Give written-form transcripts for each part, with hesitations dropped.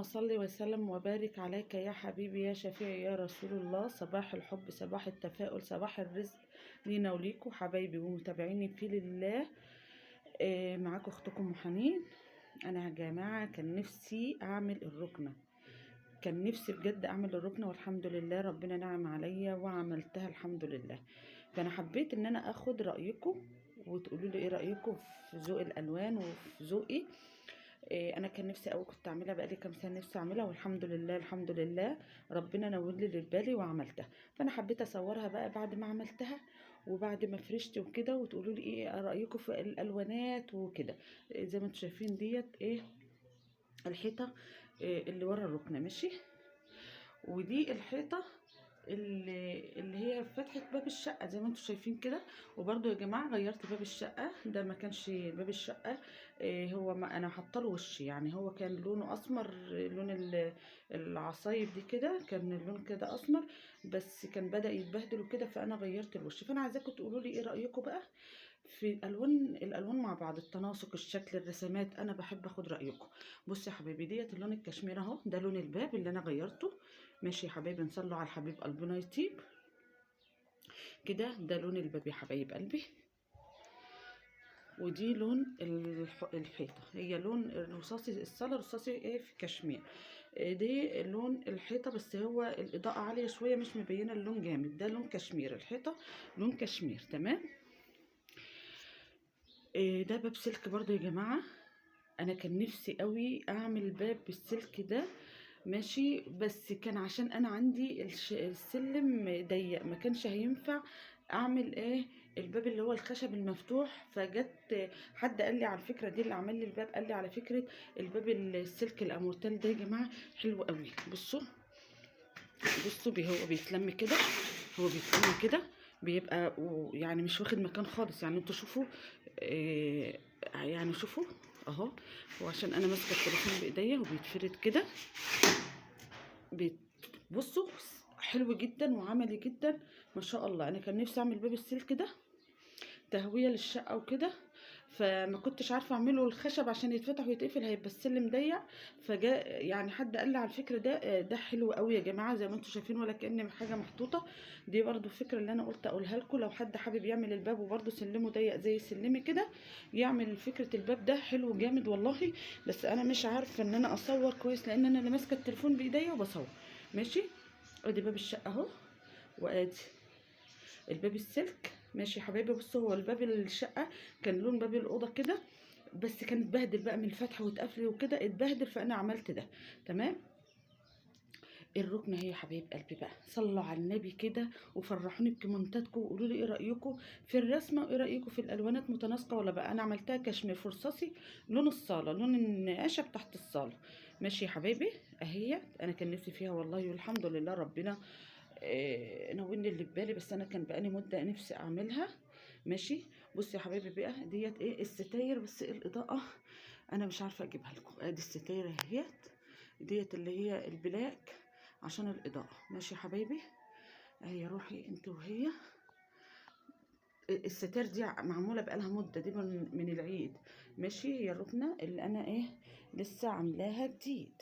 اللهم صل وسلم وبارك عليك يا حبيبي يا شفيعي يا رسول الله. صباح الحب، صباح التفاؤل، صباح الرزق لينا وليكم حبايبي ومتابعيني في لله. معاكم اختكم ام حنين. انا يا جماعة كان نفسي اعمل الركنه، كان نفسي بجد اعمل الركنه، والحمد لله ربنا نعم عليا وعملتها الحمد لله. فانا حبيت ان انا اخد رايكم وتقولوا لي ايه رايكم في ذوق الالوان وفي ذوقي. انا كان نفسي قوي كنت اعملها، بقالي كام سنة نفسي اعملها، والحمد لله الحمد لله ربنا نور لي اللي في بالي وعملتها. فانا حبيت اصورها بقى بعد ما عملتها وبعد ما فرشت وكده، وتقولوا لي ايه رايكم في الالوانات وكده. زي ما انتم شايفين ديت ايه الحيطة إيه اللي ورا الركنه، ماشي، ودي الحيطة اللي هي فتحه باب الشقة زي ما انتم شايفين كده. وبرده يا جماعة غيرت باب الشقة، ده ما كانش باب الشقة، إيه هو ما انا حاطه له وش، يعني هو كان لونه اسمر، لون العصايب دي كده، كان اللون كده اسمر، بس كان بدا يتبهدل وكده، فانا غيرت الوش. فانا عايزاكم تقولوا لي ايه رايكم بقى في الالوان مع بعض، التناسق، الشكل، الرسمات. انا بحب اخد رايكم. بصوا يا حبايبي ديت اللون الكشمير اهو، ده لون الباب اللي انا غيرته، ماشي يا حبايبي. نصلوا على الحبيب قلبنا يطيب كده. ده لون الباب يا حبايب قلبي، ودي لون الحيطة، هي لون الرصاصي، الصاله رصاصي ايه في كشمير. دي لون الحيطة، بس هو الاضاءة عالية شوية مش مبينة اللون جامد. ده لون كشمير، الحيطة لون كشمير، تمام. ده باب سلك برضو يا جماعة، انا كان نفسي قوي اعمل باب بالسلك ده، ماشي، بس كان عشان انا عندي السلم ضيق، ما كانش هينفع اعمل ايه الباب اللي هو الخشب المفتوح. فجت حد قال لي على الفكرة دي، اللي عمل لي الباب قال لي على فكرة الباب السلك الامورتال ده يا جماعة حلو قوي. بصوا بصوا هو بيتلم كده، هو بيتلم كده، بيبقى يعني مش واخد مكان خالص، يعني انتوا شوفوا إيه، يعني شوفوا اهو، وعشان انا ماسكه التليفون بايديا وبيتفرد كده، بصوا حلو جدا وعملي جدا ما شاء الله. انا كان نفسي اعمل باب السلك ده تهوية للشقه وكده، فما كنتش عارفه اعمله الخشب عشان يتفتح ويتقفل، هيبقى السلم ضيق. فجاء يعني حد قال لي على الفكرة ده، ده حلو قوي يا جماعة زي ما انتم شايفين، ولا كأن حاجة محطوطة. دي برضو الفكرة اللي انا قلت اقولها لكم، لو حد حابب يعمل الباب وبرضو سلمه ضيق زي سلمي كده، يعمل فكرة الباب ده حلو جامد والله. بس انا مش عارفه ان انا اصور كويس لان انا اللي ماسكه التليفون بايديا وبصور، ماشي. ادي باب الشقة اهو، وادي الباب السلك، ماشي يا حبايبي. بصوا هو الباب الشقة كان لون باب الاوضة كده، بس كان اتبهدل بقى من الفتح واتقفل وكده، اتبهدل، فانا عملت ده، تمام. الركنه هي يا حبايب قلبي بقى، صلوا على النبي كده وفرحوني بكومنتاتكم وقولوا لي ايه رايكم في الرسمة وايه رايكم في الالوانات، متناسقه ولا بقى. انا عملتها كشمير فرصاصي، لون الصاله، لون النقاشه بتاعت الصاله، ماشي يا حبايبي. اهي انا كان نفسي فيها والله، والحمد لله ربنا ناولني اللي في بالي، بس انا كان بقالي مده نفسي اعملها، ماشي. بصوا يا حبايبي بقى ديت ايه الستاير، بس الاضاءة انا مش عارفه اجيبها لكم. ادي الستاير اهيت ديت اللي هي ال black عشان الاضاءة، ماشي يا حبايبي. اهي روحي انت وهي، الستاير دي معمولة بقالها مده، دي من العيد، ماشي. هي الركنه اللي انا ايه لسه عاملاها جديد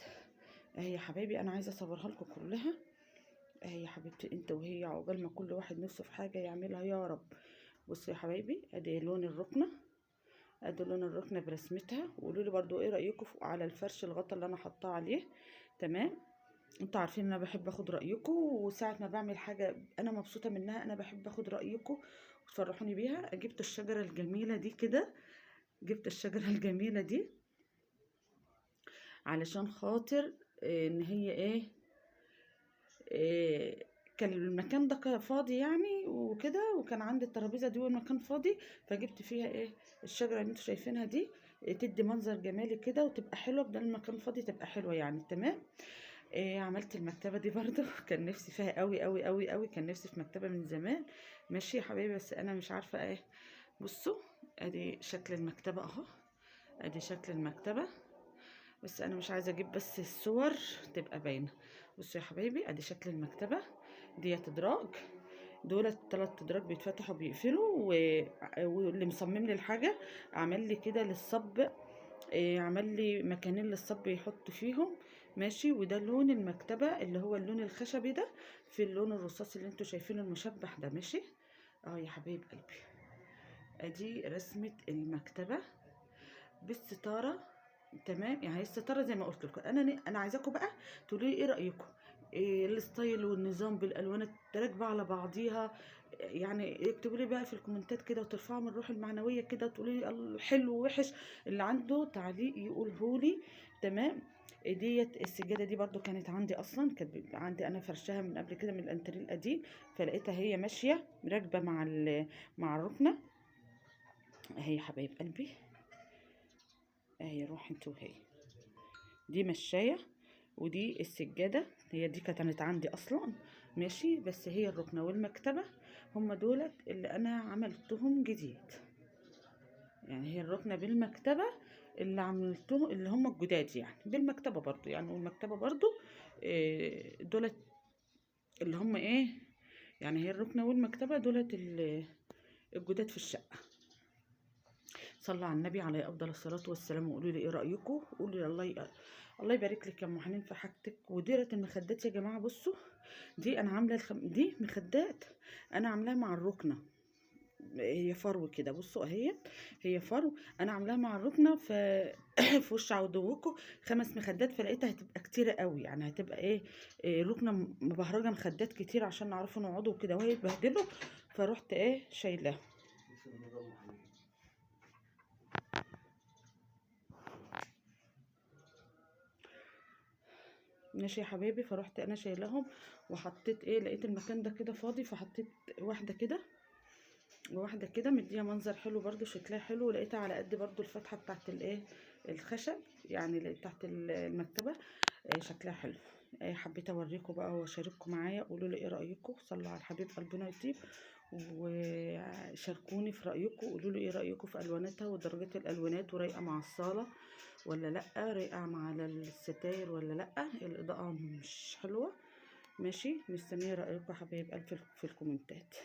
اهي يا حبايبي، انا عايزه اصورها لكم كلها اهي يا حبيبتي انت وهي، عقبال ما كل واحد نفسه في حاجة يعملها يا رب. بصوا يا حبايبي ادي لون الركنه، ادي لون الركنه برسمتها. وقولوا لي برضو ايه رايكم على الفرش الغطا اللي انا حطاه عليه، تمام. انتوا عارفين ان انا بحب اخد رايكم، وساعة ما بعمل حاجة انا مبسوطة منها انا بحب اخد رايكم وتفرحوني بيها. جبت الشجرة الجميلة دي كده، جبت الشجرة الجميلة دي علشان خاطر ان هي ايه، كان المكان ده فاضي يعني وكده، وكان عندي الترابيزة دي والمكان فاضي، فجبت فيها ايه الشجرة اللي انتوا شايفينها دي، تدي منظر جمالي كده وتبقى حلوة، بدل المكان فاضي تبقى حلوة يعني، تمام. عملت المكتبة دي برضو كان نفسي فيها قوي قوي قوي قوي، كان نفسي في مكتبه من زمان، ماشي يا حبايبي. بس انا مش عارفه ايه. بصوا ادي شكل المكتبة اهو، ادي شكل المكتبة، بس انا مش عايزه اجيب بس الصور تبقى باينة. بصوا يا حبايبي ادي شكل المكتبة ديت، ادراج دول الثلاث ادراج بيتفتحوا بيقفلوا، واللي مصمم لي الحاجة عمل لي كده للصب، عمل لي مكانين للصب يحط فيهم، ماشي. وده لون المكتبة اللي هو اللون الخشبي ده في اللون الرصاصي اللي انتوا شايفينه المشبح ده، ماشي. يا حبايب قلبي، ادي رسمه المكتبة بالستاره، تمام. يعني الستارة زي ما قلت لكم، انا عايزاكم بقى تقولوا لي ايه رايكم، إيه ال style والنظام بالالوان الراكبه على بعضيها. يعني اكتبوا لي بقى في الكومنتات كده، وترفعوا من الروح المعنوية كده، تقولوا لي حلو ووحش، اللي عنده تعليق يقوله لي، تمام. ديت السجادة دي برضو كانت عندي اصلا، كانت عندي انا فرشها من قبل كده من الانتريه القديم، فلقيتها هي ماشية راكبه مع الركنه اهي يا حبايب قلبي، اهي روح انتوا، وهي دي مشايه، ودي السجادة هي دي كانت عندي اصلا، ماشي. بس هي الركنه والمكتبه هم دولت اللي انا عملتهم جديد، يعني هي الركنه بالمكتبة اللي عملتهم اللي هم الجداد، يعني بالمكتبة برضو، يعني والمكتبه برضو دولت اللي هم ايه، يعني هي الركنه والمكتبه دولت الجداد في الشقة. صلوا على النبي عليه افضل الصلاة والسلام، وقولوا لي ايه رايكم، قولوا لي الله يبارك لك يا ام حنين في حاجتك. وديره المخدات يا جماعة، بصوا دي انا عامله دي مخدات انا عاملاها مع الركنه، هي فرو كده، بصوا اهي هي فرو انا عاملاها مع الركنه في وش عودوكم 5 مخدات، فلقيتها هتبقى كتيرة قوي، يعني هتبقى ايه ركنه مبهرجه مخدات كتير عشان نعرفوا نقعدوا وكده، وهي اتبهدلوا، فروحت ايه شايلاها. ماشي يا حبايبي. فروحت انا شايلاهم وحطيت ايه، لقيت المكان ده كده فاضي، فحطيت واحدة كده وواحدة كده، مديها منظر حلو برضو، شكلها حلو. لقيتها على قد برضو الفتحة بتاعت الايه الخشب، يعني اللي بتاعت المكتبة، شكلها حلو. حبيت اوريكم بقى واشارككم معايا، قولوا لي ايه رايكم، صلوا على الحبيب قلبنا يطيب، وشاركوني في رايكم، قولوا لي ايه رايكم في الواناتها ودرجات الالوانات، ورايقه مع الصاله ولا لا، رايقة مع الستاير ولا لا، الاضاءة مش حلوة، ماشي. مستنيه رايكم يا حبايب قلبي في الكومنتات.